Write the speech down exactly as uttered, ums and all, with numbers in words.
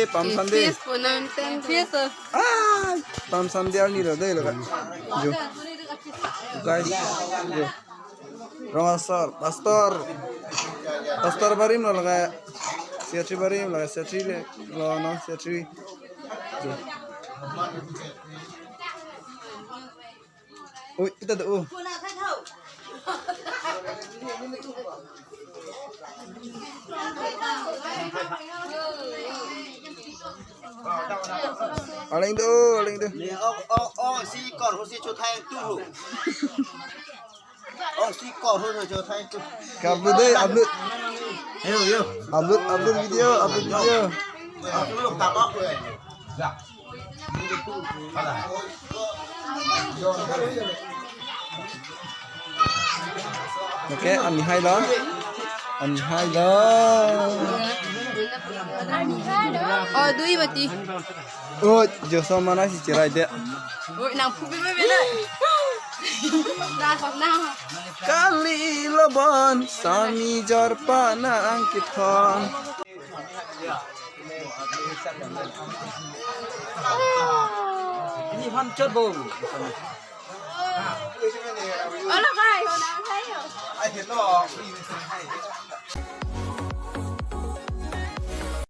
Palm Sunday. Feast po nang ten feast. Ah, Palm Sunday arni lo dei lo ka. Jo. Guys, jo. Rong asor, pastor. Pastor barim lo lake. Secretary barim lo, secretary le lo, no, secretary. Jo. Oi, kita do. Aling do, aling do. Ni ong, ong, ong, si kor, si chu thai tu. Ong, si kor, si chu thai tu. Ka upload dei, upload. Yo, yo. Upload, upload video, upload video. Okay, an ni hai lo. An ni hai lo. Oh, dui mati. Oh, joso mana si cherai de. Oh, nang pupil me bela. Dah, kok nang. Kali lobon, sami jorpa nang kethon. Ini ham chot bo. Hello guys.